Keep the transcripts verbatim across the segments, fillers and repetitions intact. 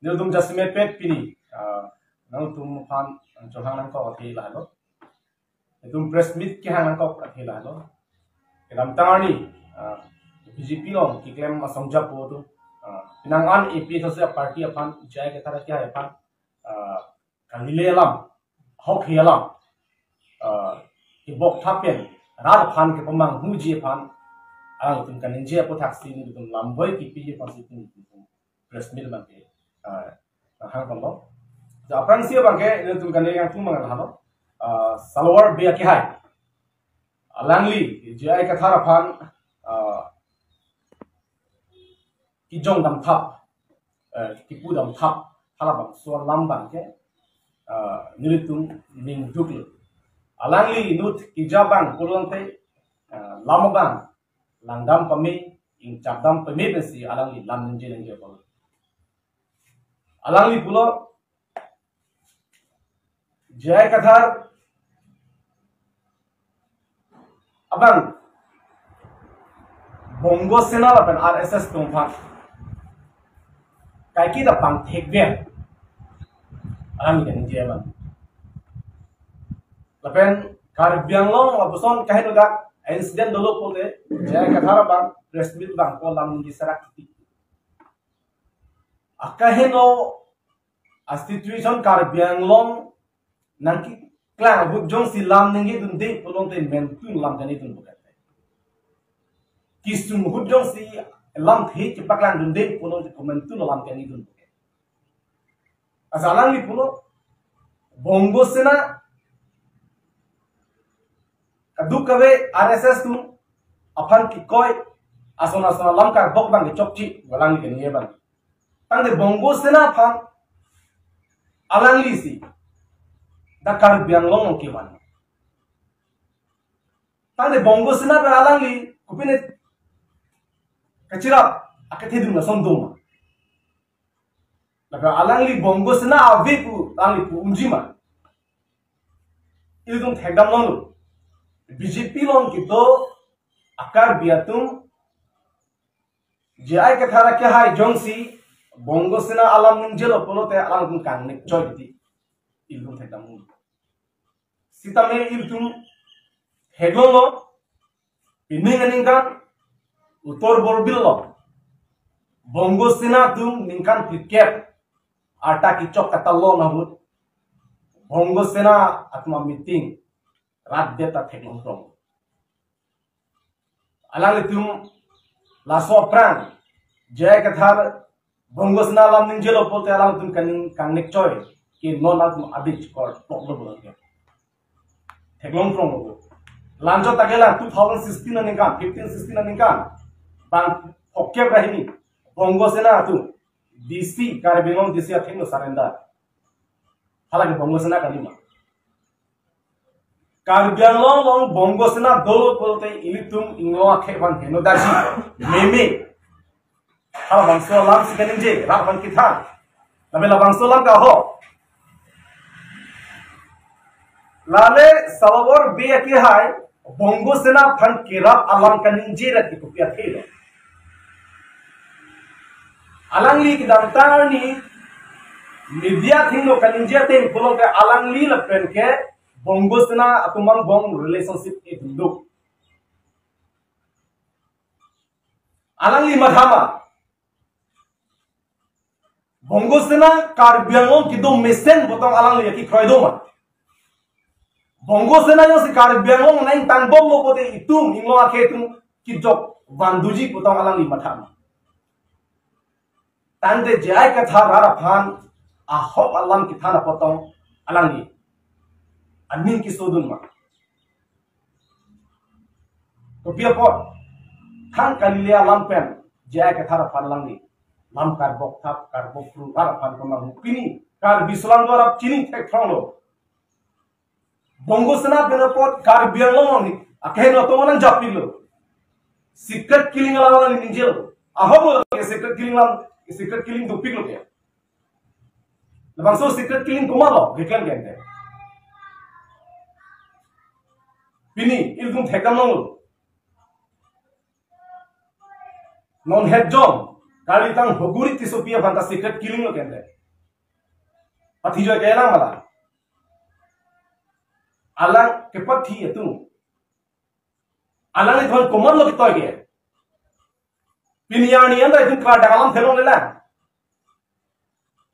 Nelitum jasemet pet pini, ah, nangtum aphan chohang nangkok athe lahelo. Nelitum press meet kehang nangkok athe lahelo. Kedamtang arni, ah, B J P along keklem asong japo atum, ah, penang an A P H L C party aphan, J I Kathar akehai aphan, ah, kalile alam, hokhe alam, ah, kebok thap pen, rat aphan kepamanghuji aphan, alangtum kaningje apothaksi nelitum lamboi kipiji aphansi nelitum press meet abang ke, ah, hang pon lo. Ja aphrangsi abang ke nelitum kane yang tumang halo, ah, Salwar Bey akehai. Alangli, J I Kathar aphan, ah, kejong dam thap, eh, kepu dam thap, halabangso alam abang ke, eh, nelitum ning duklo. Alangli inut keja abang pulote, eh, lam abang langdam pame, ingchap dam pame pensi alangli lam ningje ningje pulo. Alangli pulo, J I Kathar abang Bongo Sena lapen R S S atum aphan kaike ta pangthek pen, alangli kaningje abang. Lapen Karbi Anglong lapuson kaheno dak incident dolo pulote, J I Kathar abang press meet abang ko lam ningje serak kiti. Akaheno a situation Karbi Anglong nangkeklang ahut jongsi lam ningjedunde pulote mentun lam kaningjedun bukan. Kesung ahut jongsi lamthe chepaklangdunde pulote komentun lam kaningjedun bukan. Asa alangli pulo, Bongo Sena kadokave R S S atum aphan kekoi ason ason alam karbok abang kechokche, alangli kaningje abang. Tangte Bongo Sena aphan alanglisi dak Karbi Anglong along kevan. Tangte Bongo Sena pen alangli kopine kachirap akethedun ason doma? Lapen alangli Bongo Sena ave pu alangli pu unji ma? Ilitum thekdam longlo. B J P along kedo a-Karbi atum J I Kathar akehai jongsi Bongo Sena alam ningjelo pulote alangtum kangnek choi titi. Ilitum thekdam longlo. Sitame ilitum theklonglo, pining aningkan Uttar Borbil along Bongo Sena atum ningkan phlikep arta kechok katalon ahut Bongo Sena atum a-meeting rat det ta theklong prong. Alanglitum laso aphrang J I Kathar Bongo Sena alam ningjelo pulote alangtum kaning kangnek choi ke non alangtum abich kor plok lo pulote theklong prong lo. Lanchot ta ke la two thousand sixteen aningkan, fifteen sixteen aningkan bang phokep ra hini Bongo Sena atum D C, Karbi Anglong D C athengno surrender. Halake Bongo Sena kali ma? Karbi Anglong along Bongo Sena dolo pulote ilitum inglong akhei aphan heno daji meme. Halabangso alamsi kaningje, rat aphan kethan. Lapen labangso alam ke ahok. Lale Salwar Bey akehai Bongo Sena aphan kerap alam kaningje rat ke kopi athe lo? Alangli kedamtang arni media athengno kaningje ateng pulote alangli lapen ke Bongo Sena atum angbong relationship e dunduk. Alangli matha ma? Bongo Sena Karbi Anglong kedo mesen pu tong alangli kekroi do ma? Bongo Sena jongsi Karbi Anglong nang tangbomlo pulote itum inglong akhei atum kejok vanduji pu tong alangli matha ma? Tangte J I Kathar rat aphan ahok alam kethan apot tong alangli aning kesodun ma? Kopi apot? Thang kalile alam pen J I Kathar aphan alangli lam karbok thap, karbok phru, rat aphan kemang. Pini Karbi solang do arap chini thek throng lo. Bongo Sena pen apot Karbi Anglong ni akeheno atum nang japik lo. Secret killing alam nang ningjelo. Ahok lo ke secret killing alam, secret killing dopik lo ke. Labangso secret killing komat lo, keklem ke ante. Pini ilitum thekdam longlo. Non het jong, kalitang Hoguri Tissopi aphan ta secret killing lo ke ante. Pathi joi ke alang mala. Alang kepathi atum. Alanglitum komatlo ketoi ke. Pini arni anta itum klardak alam thelongle lang.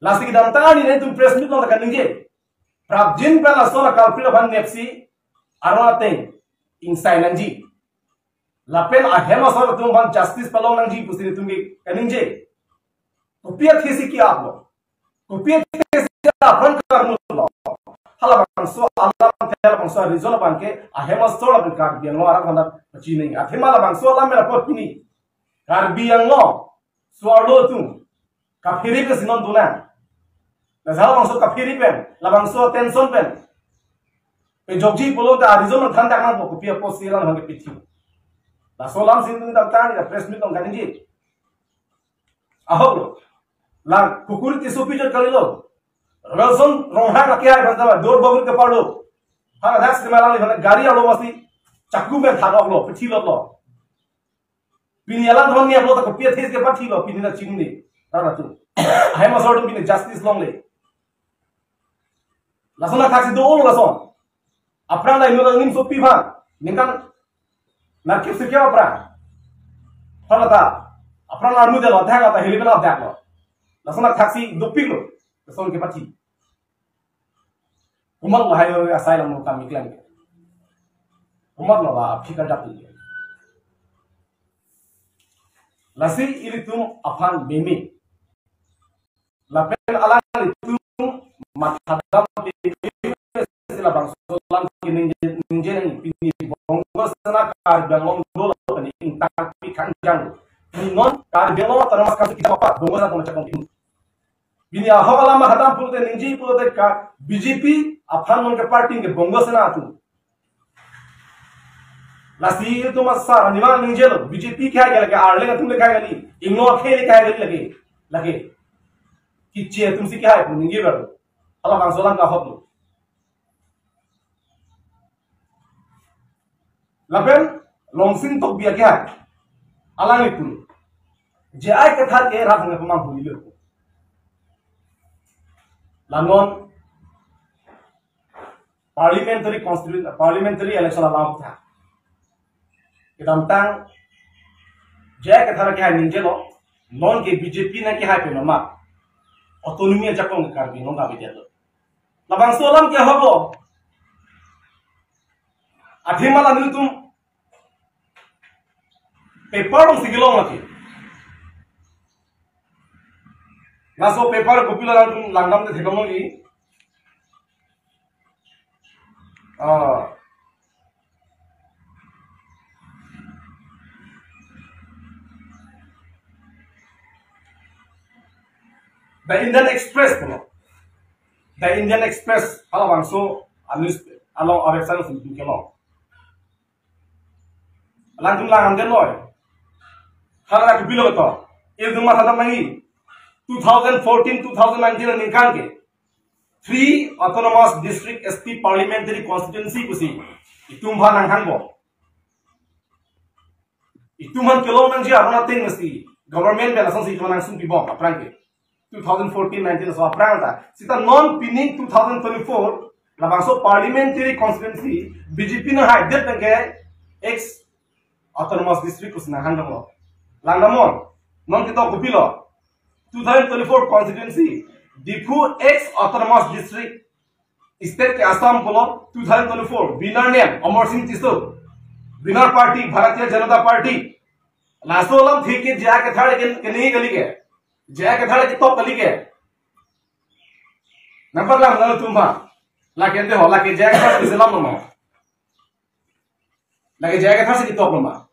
Lasi kedamtang arni nelitum press meet along kaningje. Prapjin pen laso la culprit aphan nepsi aron ateng ingsai nangji. Lapen ahem asor atum aphan justice palong nangji pusi nelitum ke kaningje. Kopi athesi ke-aplo. Kopi athesi apran karmulo. Halabangso alam, halabangso reason abang ke ahem asor abang Karbi Anglong arat aphan pachinine. Athema labangso alam mera pot pini Karbi Anglong so-arlo atum kaphere pen si non dun nang. Laso labangso kaphere pen, labangso tension pen pejokji pulote a-reason than dak nangpo, kopi apotsi alang hang kepathi. Laso alam si nelitum damtang, press meet along kaningje. Ahoklo. La Kukuri Tissopi jot kalilo. Rason Ronghang akehai aphan ta dor bogri keparlo. Hang adak sima alangliphan gari arlo masi chakku pen than-oklo, pathi lotlo. Pini alang thon ni aplo ta kopi athesi kepathilo, pini nangchinine. Rara tu. Ahem asor atum pini justice longle. Lason athaksi do-olo lason. Aphrang la inut angnim sopi aphan. Ningkan narkip sikya aphrang. Aphrang ta. Aphrang la armu delo, thang ta hili bela daklo. Lason athaksi dopiklo. Lason kepathi. Komatlo lahai asai lam kam iklang. Komatlo la aphi kardak tu. Lasi ilitum aphan meme. Lapen alanglitum mathadam sila bangso alam keningje ningje nang pini Bongo Sena Karbi Anglong dolo pini ingtang pi kangjang. Pini non Karbi Anglong Autonomous Council kita apa Bongo Sena pemecah kong. Pini ahok alam mathadam pulote ningje pulote ka B J P aphan non ke party ke Bongo Sena atum. Lasi itum asar anima ningjelo, B J P kehai ke lake, Arleng atum le kehai kali, Ingno akhei le kehai kali lake, lake. Kiche atum si kehai pu ningje baru. Halabangso alam ke ahoklo. Lapen Longsing Tokbi akehai. Alanglitum. J I Kathar ke rat nge pemang hulilo. La non parliamentary constituent, parliamentary election alam tha. Kedamtang J I Kathar akehai ningjelo, non ke B J P nangkehai pen ma autonomy ajakong Karbi Anglong kave detlo. Labangso alam ke ahoklo. Athema la nelitum paper alongsi kelong lagi. Laso paper kopilo nangtum langdamde theklong lagi. Ah. The Indian Express kono. The Indian Express, halabangso a-news, along a-website alongsi kelong. Langdam langdam de noi. Hala kopilo to. Ilitum mathadam nangji. Two thousand fourteen, two thousand nineteen aningkan ke three autonomous district, S T parliamentary constituency pusi itum aphan nanghangpo. Itum aphan kelong nangji aron ateng mesti government pen asonsi itum aphan nangsung pibom aphrang ke. Two thousand fourteen nineteen aso aphrang ta. Seta non pini two thousand twenty-four labangso parliamentary constituency B J P nanghai det pen ke ex autonomous district pusi nanghang damlo. Langdamnon. Non ketok kopilo. Two thousand twenty-four constituency, Diphu ex autonomous district, state ke Assam pulo, two thousand twenty-four, winner name Amar Singh Tisso, winner party Bharatiya Janata Party. Laso alamthe ke J I Kathar ke, keningje kali ke, J I Kathar ketop kali ke. Nangpaklang nangtum ha. Lake ante ho, lake J I Kathar ke selam no. Lake J I Kathar si ketoklo ma.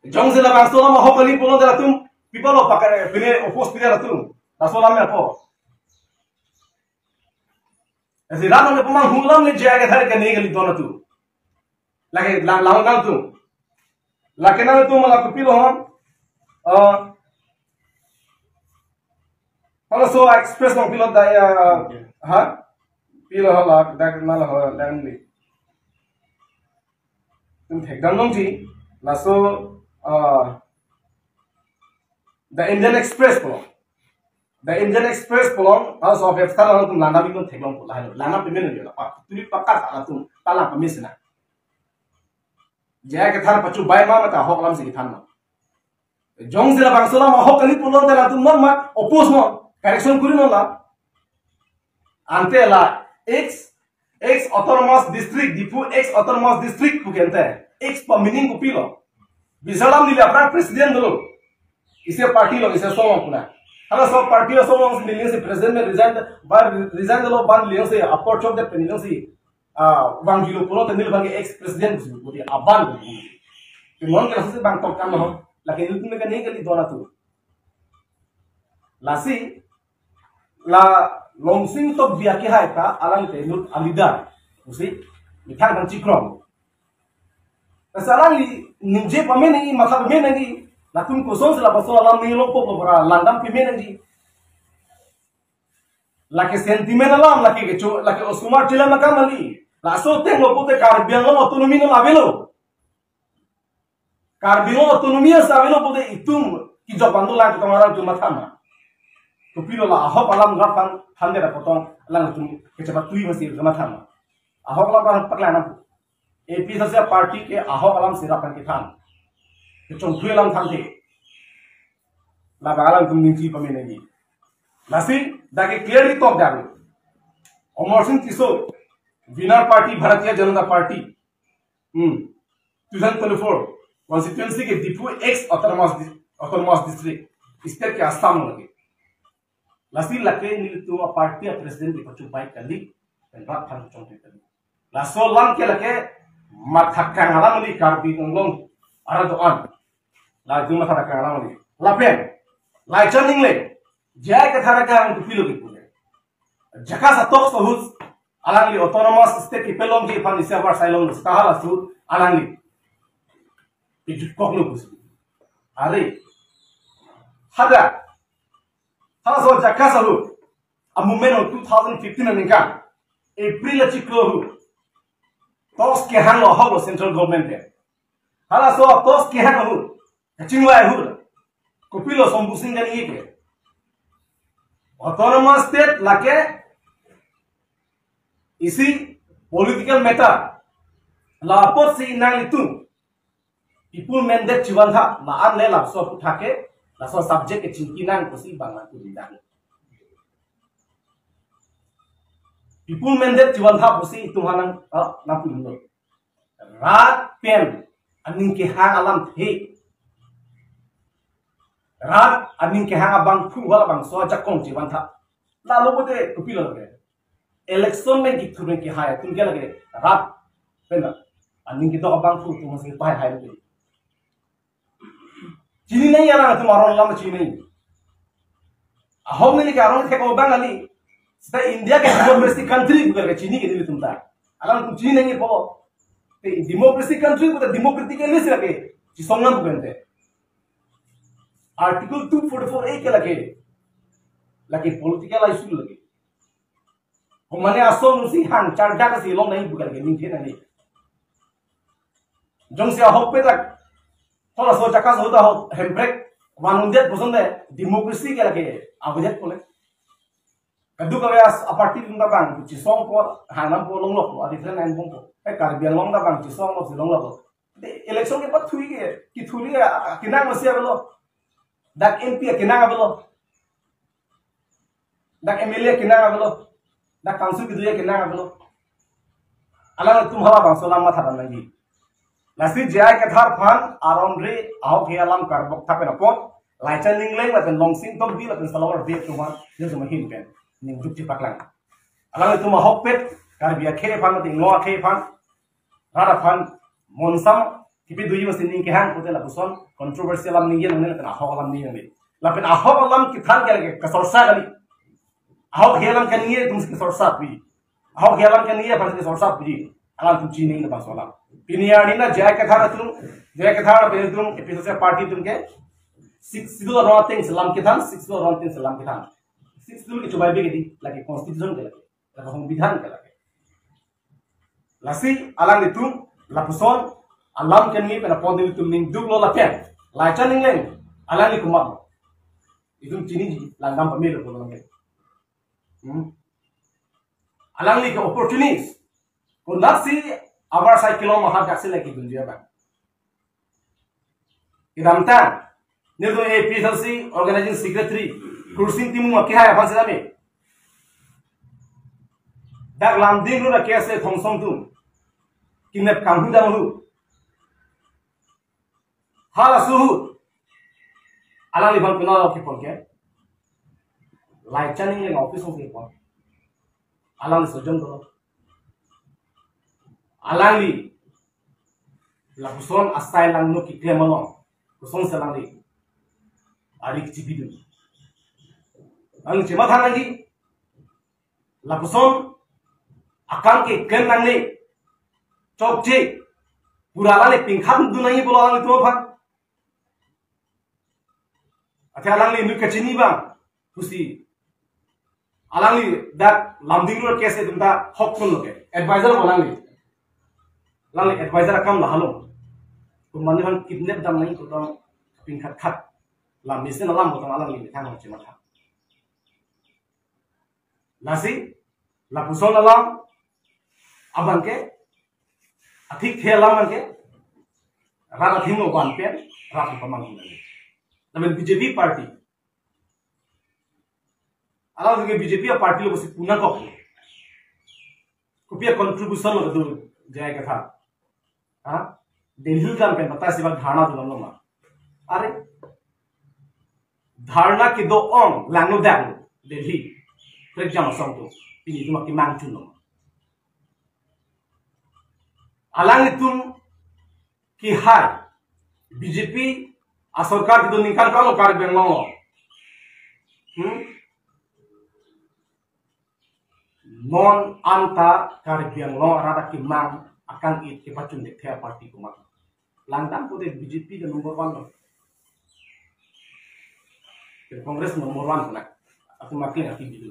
Jongsi labangso alam ahok kali pulote latum, people of pakar, pine oppose pine latum. Laso alam ya po. Esi rat nang pemang hulam le J I Kathar keningje kali don latum. Lake lang lang nangtum. Lake nangtum la kopilo hon. Eh, Halaso Express along pilo da ya, ha? Pilo hala, dak nala hala, lang ni. Tum thekdam longji, laso, ah, The Indian Express ko. The Indian Express pulo, House of F Thar latum langdam iknon theklongpo lahelo. Langdam pame nangji la. Tuli pakat latum ta lang pame sina. J I Kathar pachu bai ma mate ahok alam si kethan ma. Jongsi labangso alam ahok kali pulote latum non ma oppose non, correction kuri non la. Ante la ex ex autonomous district, Diphu ex autonomous district pu ke ante. Ex pa meaning kopilo? Bisalam neli aphrang president dolo. Isi party lo, isi asong puna. Halaso party asong si neli si president me resign, ba resign dolo, ban neli si apor chokdet pen neli si, ah, vangjilo pulote neli abang ke ex president si pudi aban. Tenon ke lasi bang tok kan lo. Lake neli tun ke neli ke di dona tu. Lasi la Longsing Tokbi akehai ta alang te inut a-leader pusi methang kan chikrom. Lasi alangli ningje pame nangji, matha pame nangji, latum kosonsi labangso alam ningje longpo pu ra langdam pame nangji. Lake sentiment alam, lake kecho, lake osomar chelam akam kali. Laso ateng lo pute Karbi Anglong autonomy non avelo. Karbi Anglong autonomy asa avelo pute itum kejok bang dolang ketong arong atum matha ma. Kopilo la ahok alam rat aphan thandet apotong alangtum kechepatui masi matha ma. Ahok alam aphan paklang nangpo. A P H L C party ke ahok alam si rat aphan kethan. Kechongthui alam thanthe. Labang alangtum ningje pame nangji. Lasi dak ke clearly talk dak. Amar Sing Tisso, winner party Bharatiya Janata Party. Hmm. Two thousand twenty-four constituency ke Diphu ex autonomous dis-, autonomous district, state ke Assam lake. Lasi lake nelitum a-party a-president di pachu bai kali, pen rat aphan chongthui kali. Laso alam ke lake matha kang alam kali Karbi Anglong arat do-an. Latum matha kang alam kali. Lapen Laichan Engleng, J I Kathar akehang kopilo kepu le. Jakasa talks ahut alangli autonomous state kepalongji aphan isi abar sai long seta halaso alangli kejutkoklo pusi. Are, hadak, halaso Jakasa ahut a-movement ahut two thousand fifteen aningkan April achiklo ahut talks kehanglo ahoklo central government pen. Halaso talks kehang ahut kachingvai ahut kopilo Shambhu Sing kaningje ke autonomous state lake isi political matter. La apotsi nanglitum people mandate chevantha, la-an le laso aphuthak ke, laso subject ke chingki nang pusi bang nangpu didang. People mandate chevantha pusi itum aphan nang, ah, nangpu didang. Rat pen aning kehang alamthe, rat aning kehang abangphu, halabangso ajakong chevantha. Lalo pute kopilo lake election pen kethur pen kehai atum ke lake rat pen aning kedok abangphu atum si pahai hai lake. Chini nangji alangtum aron alam chini nangji. Ahok neli ke aron thek abang kali. Seta India ke democracy country pu ke chini ke nelitum ta. Alangtum chini nangji po. Te democracy country pu ta democratically si lake chesong nang pu ke ante. Article two forty-four A ke lake, lake political issue lake. Komane asong si hang charja ke si long nangji pu ke lake ningthe nangji. Jongsi ahokpet dak halaso Jakasa ahut ahok hemprek vandet puson de democracy ke lake avedet pule. Kadokave a-party atum ta bang chesongpo, hangnampo, longlokpo, a-different line bompo. Eh, Karbi Anglong ta bang chesonglo si longlokpo. De election kepathu ke, kethur ke, a, kenang masi avelo. Dak M P kenang avelo. Dak M L A kenang avelo. Dak council kedo kenang avelo. Alangtum halabangso alam matha dam nangji. Lasi J I Kathar aphan aron re ahok he alam karbok tha pen apot, Laichan Engleng lapen Longsing Tokbi lapen Salawar Bey atum aphan, nelitum ahin pen ningduk chepaklang. Alangtum ahokpet Karbi akhei aphan, lapen Inglo akhei aphan, rat aphan monsam kepadoji masi ning kehang pute lapuson controversial alam ningje nangne lapen ahok alam ningje nangne. Lapen ahok alam kethan ke lake kasorsa kali. Ahok he alam kaningje atum si kasorsa pi. Ahok he alam kaningje aphan si kasorsa pi. Alangtum chini nangji labangso alam. Pini arni na J I Kathar atum, J I Kathar atum, A P H L C party atum ke Sixth Schedule aron ateng si alam kethan, Sixth Schedule aron ateng si alam kethan. Sixth Schedule ke chubai bek di, lake constitution ke lake, lake songbidhan ke lake. Lasi alanglitum lapuson alam kaningje pen apot nelitum ningduklo lapen Laichan Engleng alangli komatlo. Itum chiniji, langdam pamelo pulo lake. Hmm? Alangli ke opportunist. Konatsi avarsai kelong mahat daksi lagi dunjia bang. Kedamtang, nelitum A P H L C Organizing Secretary Kursing Timung akehai aphan sedame. Dak Lumding Road a-K S A Thongsong atum kinep kanghu danghu. Halaso ahut alangliphan penang kepon ke, Laichan Engleng office along kepon. Alangli sojom dolo. Alangli lapuson asai langno keklem along, kosonsi alangli ari kechipidun? Alangli chematha nangji. Lapuson akam keklem nangne, chokche, pura alangli pingkhat dun nangji pulo alanglitum aphan. Athe alangli inut kachini bang pusi, alangli dak Lumding Road case atum ta hok pon lo ke, advisor lo alangli. Alangli advisor akam lahelo. Komatne aphan kidnap dam nangji putang pingkhat khat. La mesen alam putang alangli methang chematha. Lasi, lapuson alam abang ke, athik the alam abang ke, rat athengno van pen, rat pamang nangji. Lapen B J P party. Alang ke B J P party lo pusi pu nangkok. Kopi a-contribution lo kedo J I Kathar? Ha? Delhi kam pen patta si bak dharna dunlo ma? Are, dharna kedo-ong langno dak Delhi. Prek jam asong atum pini atum akemang chunlo ma? Alanglitum kehai B J P asorkar kedo ningkan kalo Karbi Anglong lo. Hmm? Non anta Karbi Anglong arat akemang akang-it kepachun-ik the party komat? Langdam pute B J P ke number one lo. Congress number one kena. Aku makin aki gitu.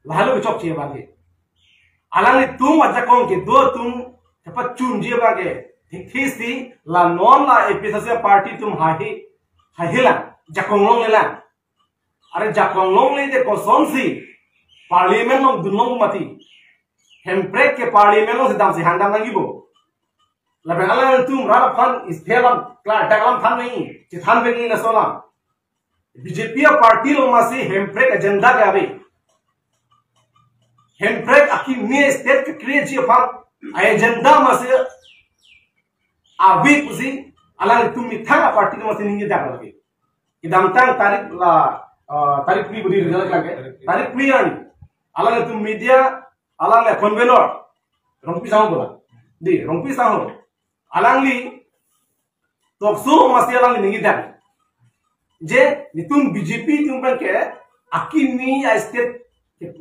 Lahelo kechokche abang ke. Alanglitum ajakong kedo atum kepachunji abang ke, thik thik si la non la A P H L C party atum haihe, haihe lang, jakong longle lang. Are jakong longle te kosonsi parliament along dunlong mati? Hemprek ke parliament alongsi damsi hangdam nangjibo. Lapen alanglitum rat aphan, state alam, klardak alam than nangji, chethan pen nangji laso alam. B J P a-party lo masi Hemprek agenda ke ave. Hemprek akimi state ke-create ji aphan a-agenda masi ave pusi alanglitum methang a-party lo masi ningje dak lagi. Kedamtang tarik la, ah, tarik phli budi rijal lagi. Tarik phli an, alanglitum media, alangli convenor, Rongpi Sangho bola. Di, Rongpi Sangho. Alangli talk show masi alangli ningje dak. Je, netum B J P atum pen ke, akimi a-state,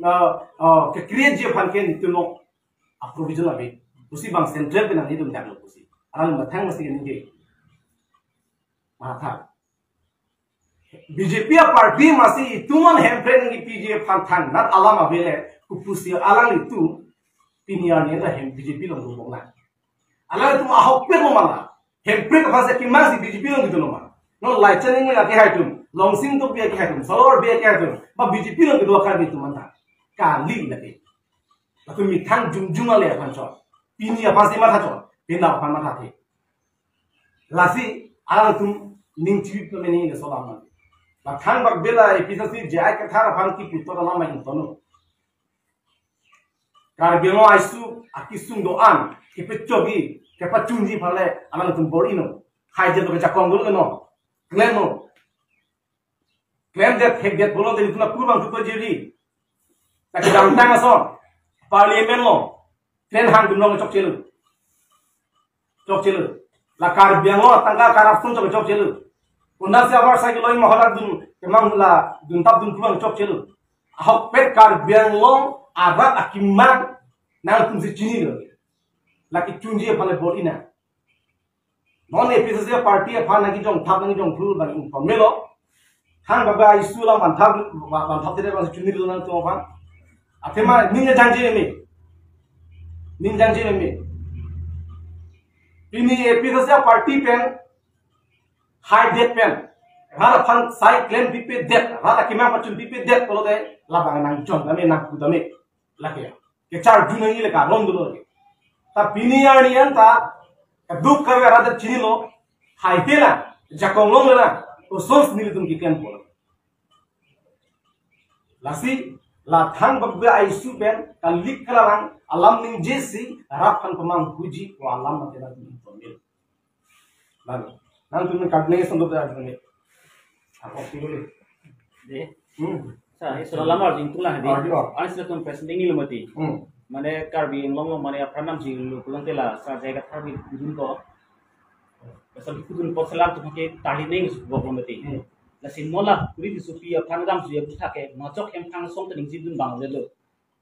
ah, ah, ke-create ji aphan ke netum lo a-provision ave pusi bang central pen nangji dun dak lo pusi. Alangli methang masi ningje. Matha. B J P a-party masi itum an Hemprek nangkepi ji aphan thangnat alam ave le, kopusi alanglitum pini arni ta hem B J P along dun bom na? Alanglitum ahokpet lo ma la? Hemprek aphan si akemang si B J P along kedun lo ma? Non Laichan Engleng akehai atum, Longsing Tokbi akehai atum, Solor Bey akehai atum, ba B J P along kedo a-Karbi atum anta? Kali lake. Latum methang jongjong ale aphan chot. Pini aphan si matha chot. Penap aphan mathathe. Lasi alangtum ning chibi pemeni ne solam na. La thangbak bela A P H L C J I Kathar aphan kipu to alam ma ingtonlo. Karbi Anglong aisuk akesung do-an kepechogi, kepachunji aphan le alangtum bor-ino. Hai je to kejakong dolo no. Klemno. Klemdet, thekdet pulote netum aphu abang tu pajiri. Ta kedamtang ason parliament along klem hang dunlong chokchelo. Chokchelo. La Karbi Anglong atangka corruption chok chokchelo. Konatsi avarsai kelong mahodak dun, kemang la duntap dun pulang chokchelo. Ahokpet Karbi Anglong arat akemang nangtumsi chinilo. La kechunji aphan le bor-ina. Non A P H L C a-party aphan nangkejongthap nangkejongphul bang informelo. Thangbak bela issue alam vanthap, vanthap tire bang chunilo nangtum aphan. Athema ning jangje meme. Ning jangje meme. Pini A P H L C a-party pen, haidet pen, Rat aphan sai klem pipedet, rat akemang pachun pipedet pulote labang nangjon tame nangpu tame. Lake ya. Kecharju nangji le karon dolo lake. Ta pini arni an ta kaduk kave rat chinilo, hai hela, jakong long lela, kosonsi nelitum keklem pulo. Lasi, la thang babbe aisu pen, kalik kalalang, alam ningjesi, rat aphan pamanghuji, ko alam mate nangtum information. Lalu, nangtum kagneson do da ni. Ako sih dulu. Dei. Hmm. Sa, iso la lamar jingtung la di. Ah, di, ah. Anis latum presenting ni lumati. Hmm. Mane Karbi Anglong lo mane apranam jinglu pulang tela sa J I Kathar bi dun ko. Pasal kudun pot selam tu ke tali neng subok lumati. Hmm. Lasi non la kuri di supi aphan dam suya puthak ke majok hem thang song tening jidun bang le lo.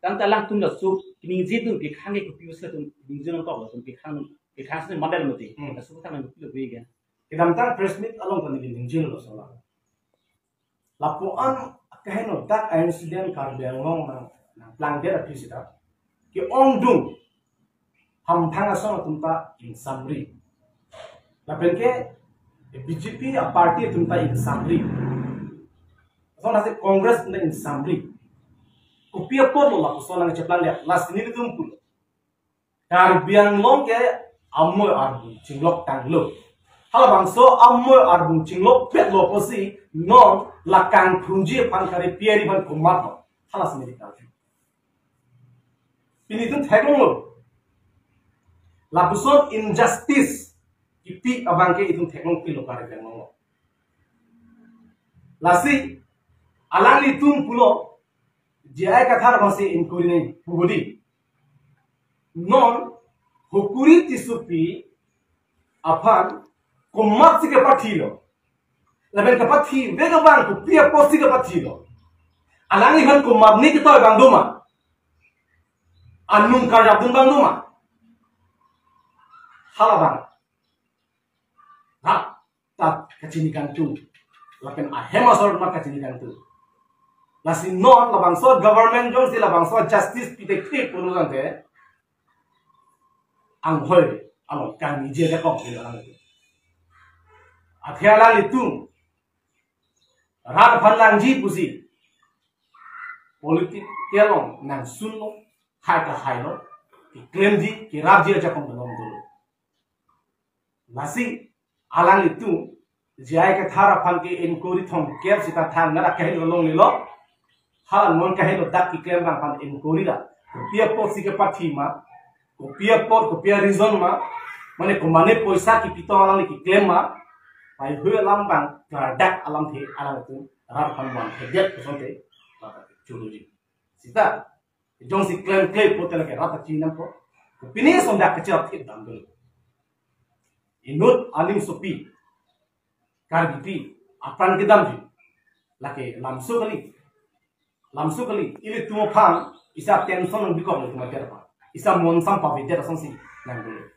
Tangte alangtum la su kining jidun pi khang ke kupi usla tum ning jidun tok lo tum pi khang pi khang sene mandal mati. Hmm. La su thang nang kupi lo kuya. Kedamtang press meet along kami ningjelo sola. Lapu-an kaheno dak incident Karbi Anglong nang nangplangdet aphi sita ke-ongdung hamphang ason atum ta ingsamri. Lapen ke B J P a party atum ta ingsamri. Ason hasi Congress atum ta ingsamri. Kopi apotlo lapuson nangcheplangdet, lasi nelitum pulo. Karbi Anglong ke amoi arbung chinglok tanglo. Halabangso amoi arbung chinglok petlo pusi non la kangthunji aphan kare piari aphan komat lo. Halasi neli karju. Pini itum theklonglo. Lapuson injustice kipi abang ke itum theklong pilo Karbi Anglong lo. Lasi alanglitum pulo J I Kathar abangsi inquiry nangpu hedi. Non Hukuri Tissopi aphan komatsi kepathilo. Lapen kepathi vek abang kopi apotsi kepathilo. Alangliphan komatne ketoi abang doma. Anung karjapdun abang doma. Halabang. Ha, ta kachini kangtung. Lapen ahem asor ma kachini kangtung. Lasi non labangso government jongsi labangso justice pite klik pulo tangte anghoi along kangniji ajakong pilo alanglitum. Athe alanglitum rat aphan langji pusi political along nangsunlo, hai kahailo, keklemji, kerapji ajakong belong dolo. Lasi alanglitum J I Kathar aphan ke inquiry thomkep sita thangnat akahelo longlelo. Hala non kahelo dak keklem abang aphan inquiry la. Kopi apotsi kepathi ma, kopi apot, kopi areason ma, mane komane poisa kipitong alangli keklem ma, pai hui alam abang klardak alamthe alangtum rat aphan vanthedet kosonte, rat aphan chuluji. Sita, jongsi klemkle pulote lake rat ta chinampo. Pini ason dak kacharap thip dam dolo. Inut anim sopi, Karbipi apran kedamji. Lake lamso kali. Lamso kali. Ilitum aphan, isa tension nang bikok ilitum adet aphan. Isa monsam pavidet asonsi nang dolo.